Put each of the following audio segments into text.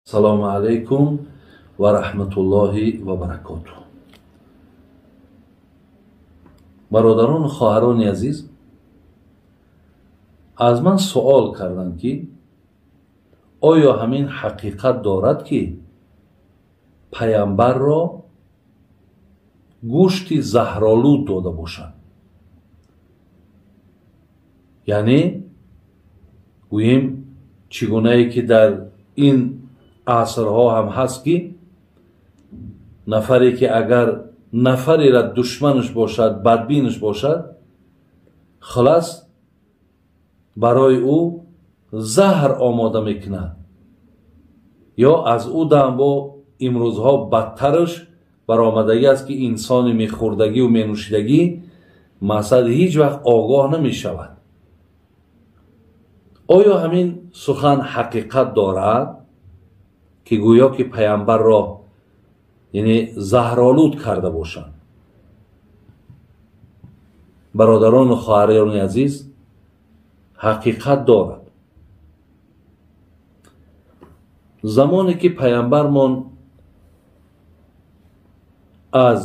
Салому алайкум ва раҳматуллоҳи ва баракотуҳ. Бародарону хоҳарони азиз, аз ман суол карданд, ки оё ҳамин ҳақиқат дорад, ки паямбарро гӯшти заҳролуд дода бошанд? Яъне гӯем, чӣ гунае ки дар ин асрҳо ҳам ҳаст, ки нафаре ки агар нафарера душманаш бошад, бадбинаш бошад, хулас барои ӯ заҳр омода мекунад, ё аз ӯ дамбо имрӯзҳо бадтараш баромадагӣ аст, ки инсони мехӯрдагиву менӯшидагӣ масад ҳеҷ вақт огоҳ намешавад. Оё ҳамин сухан ҳақиқат дорад, ки гӯё ки паямбарро яъне заҳролуд карда бошанд? Бародарону хоҳарони азиз, ҳақиқат дорад. Замоне ки паямбармон аз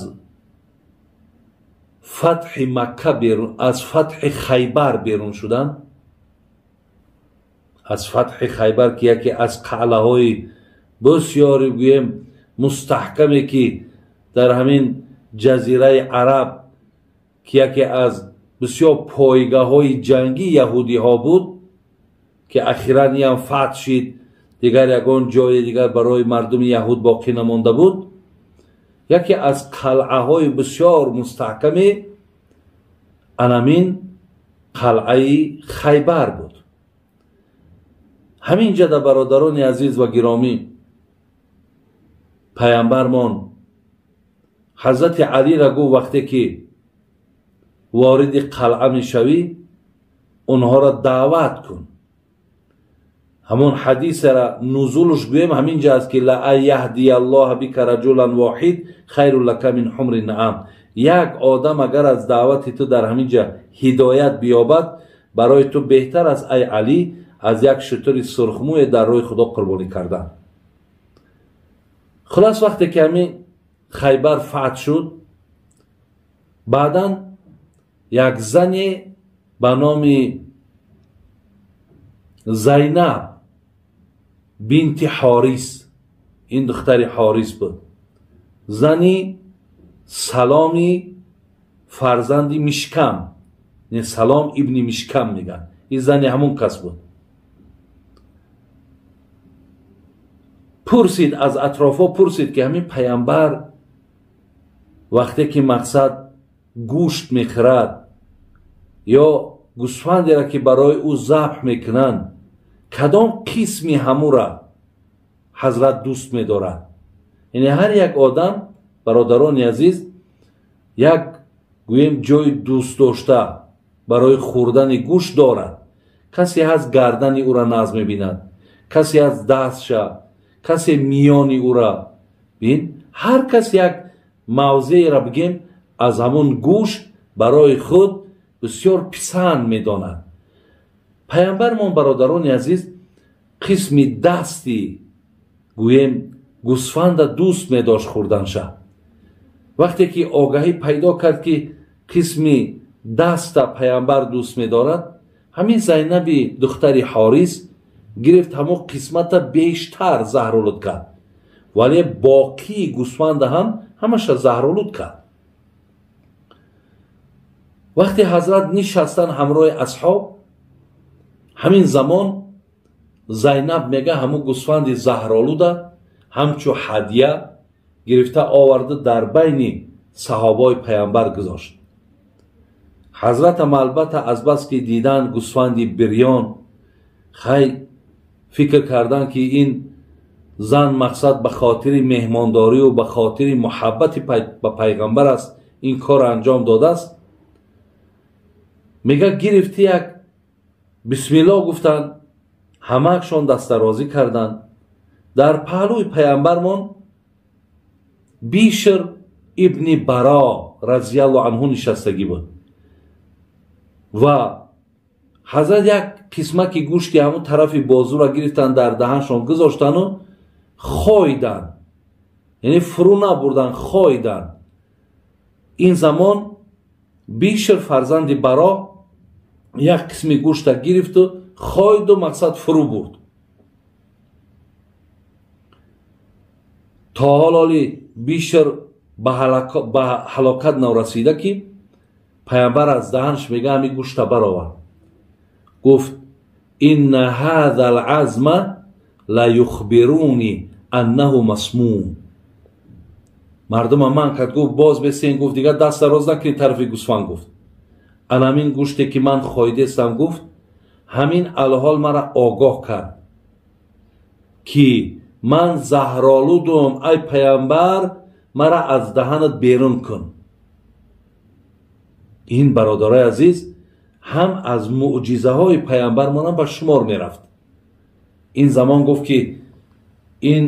фатҳи Макка берун, аз фатҳи Хайбар берун шуданд, аз фатҳи Хайбар, ки яке аз қалъаҳои бисёре гӯем мустаҳкаме, ки дар ҳамин ҷазираи Араб, ки яке аз бисёр пойгоҳҳои ҷангии яҳудиҳо буд, ки ахиран иам фатҳ шид, дигар ягон ҷои дигар барои мардуми яҳуд боқӣ намонда буд, яке аз қалъаҳои бисёр мустаҳкаме анамин қалъаи Хайбар буд. Ҳамин ҷада, бародарони азиз ва гиромӣ, паямбармон ҳазрати Алиро гуфт, вақте ки вориди қалъа мешавӣ, онҳоро даъват кун. Ҳамон ҳадисера нузулш гӯем ҳамин ҷа аст, ки ла ан яҳдия аллоҳа бика раҷулан воҳид хайру лака мин ҳумри наам. Як одам агар аз даъвати ту дар ҳамин ҷа ҳидоят биёбад, барои ту беҳтар аст, ай Алӣ, аз як шутури сурхмӯе дар рӯи Худо қурбонӣ кардан. Хулас, вақте ки ҳамин Хайбар фатҳ шуд, баъдан як зане ба номи Зайнаб бинти Ҳорис, ин духтари Ҳорис буд, зани Саломи фарзанди Мишкам, Салом ибни Мишкам мегӯянд, ин зани ҳамон кас буд. Пурсид, аз атрофҳо пурсид, ки ҳамин паямбар вақте ки мақсад гӯшт мехӯрад ё гӯсфандеро ки барои ӯ забҳ мекунанд, кадом қисми ҳамура ҳазрат дӯст медорад? Яъне ҳар як одам, бародарони азиз, як гӯем ҷои дӯст дошта барои хӯрдани гӯшт дорад. Касе ҳаст гардани ӯра наз мебинад, касе ҳаст дастша, касе миёни ӯра. Бин, ҳар кас як мавзееро бигем аз ҳамон гӯшт барои худ бисёр писанд медонад. Паямбармон, бародарони азиз, қисми дасти гӯем гӯсфанда дӯст медошт хӯрданша. Вақте ки огаҳӣ пайдо кард, ки қисми даста паямбар дӯст медорад, ҳамин Зайнаби духтари Ҳорис гирифт ҳамон қисмата бештар заҳролуд кард, вале боқии гӯсфанда ҳам ҳамаша заҳролуд кард. Вақте ҳазрат нишастанд ҳамроҳи асҳоб, ҳамин замон Зайнаб мега ҳамон гӯсфанди заҳролуда ҳамчу ҳадя гирифта оварда дар байни саҳобаҳои паямбар гузошт. Ҳазратам албатта азбаски дидан гӯсфанди бирён, хай фикр кардан, ки ин зан мақсад ба хотири меҳмондорию ба хотири муҳаббати ба пайғамбар аст ин корро анҷом додааст. Мега гирифти як бисмиллоҳ гуфтанд, ҳамаашон дастарозӣ карданд. Дар паҳлӯи паямбармон Бишр ибни Баро разияллоҳу анҳу нишастагӣ буд ва ҳазрат як қисмаки гӯшти ҳамун тарафи бозура гирифтанд, дар даҳаншон гузоштану Хойдан, яъне фурӯ набурдан, хойдан. Ин замон Бишр фарзанди Баро як қисми гӯшта гирифту хойду мақсад фурӯ бурд. То ҳол Бишр ба ҳалокат нарасида ки пайғамбар аз даҳанш мега ҳамин гӯшта баровард. Гуфт: инна ҳаза алъазма ла юхбируни аннаҳу масмум. Мардума ман кард, гуфт боз бесен, гуфт дигар даст дароз накунед тарафи гӯсфанд. Гуфт анамин гӯште ки ман хоидестам, гуфт ҳамин алҳол мара огоҳ кард ки ман заҳролудум, ай пайғамбар, мара аз даҳанат берун кун. Ин бародарои азиз ҳам аз муъҷизаҳои пайғамбармонам ба шумор мерафт. Ин замон гуфт ки ин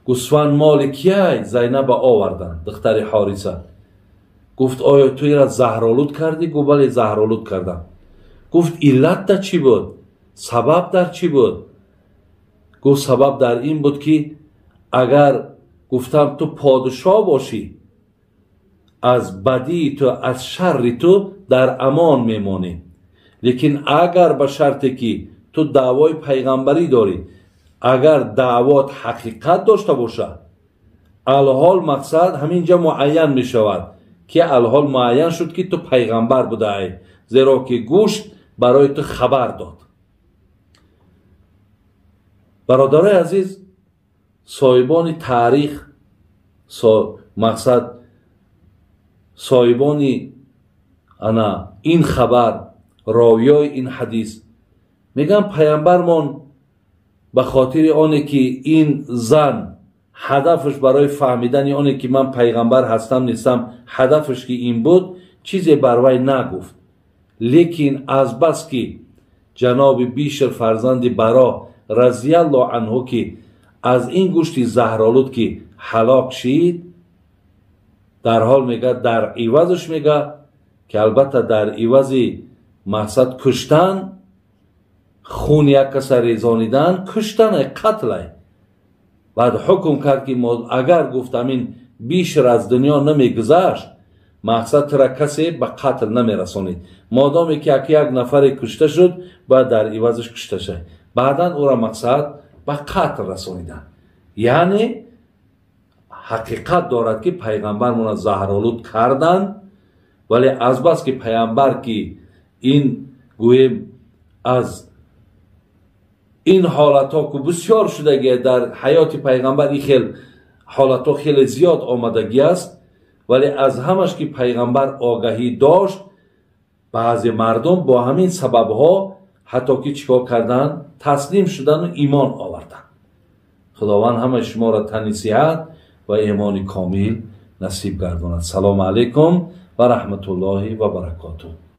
гӯсфанд моли кияй? Зайнаба оварданд, духтари Ҳориса. Гуфт оё ту ира заҳролуд кардӣ? Гуфт бале, заҳролуд кардам. Гуфт иллат дар чӣ буд? Сабаб дар чӣ буд? Гуфт сабаб дар ин буд ки агар гуфтам ту подшоҳ бошӣ, аз бадии ту, аз шарри ту дар амон мемонӣ. Лекин агар ба шарте ки ту даъвои пайғамбарӣ дорӣ, агар даъвот ҳақиқат дошта бошад, алҳол мақсад ҳамин ҷа муайян мешавад ки алҳол муайян шуд ки ту пайғамбар будаӣ, зеро ки гӯшт барои ту хабар дод. Бародарои азиз, соҳибони таърих, мақсад соҳибони ана ин хабар, ровиёи ин ҳадис мегӯянд пайғамбармон ба хотири оне ки ин зан ҳадафаш барои фаҳмидани оне ки ман пайғамбар ҳастам нестам, ҳадафаш ки ин буд, чизе бар вай нагуфт. Лекин азбаски ҷаноби Бишр фарзанди Баро разияллоҳу анҳу ки аз ин гӯшти заҳролуд ки ҳалок шид, дарҳол мега дар ивазаш мега ки албатта дар ивази мақсад куштан, хун як каса резонидан, куштанай, қатлай. Баъд ҳукм кард ки агар гуфт ҳамин Бишр аз дунё намегузашт, мақсад тура касе ба қатл намерасонид. Модоме ки як нафаре кушта шуд, бояд дар ивазаш кушта шавад. Баъдан ӯра мақсад ба қатл расониданд. Яъне ҳақиқат дорад ки пайғамбармона заҳролуд карданд, вале азбаски пайғамбар ки ин гӯем аз ин ҳолатҳо ку бисёр шудагӣ дар ҳаёти пайғамбар, ин хел ҳолатҳо хеле зиёд омадагӣ аст, вале аз ҳамаш ки пайғамбар огаҳӣ дошт, баъзе мардум бо ҳамин сабабҳо ҳатто ки чӣ кор карданд? Таслим шудану имон оварданд. Худованд ҳамаи шуморо тани сиҳат ва имони комил насиб гардонад. Салому алайкум ва раҳматуллоҳи ва баракотуҳ.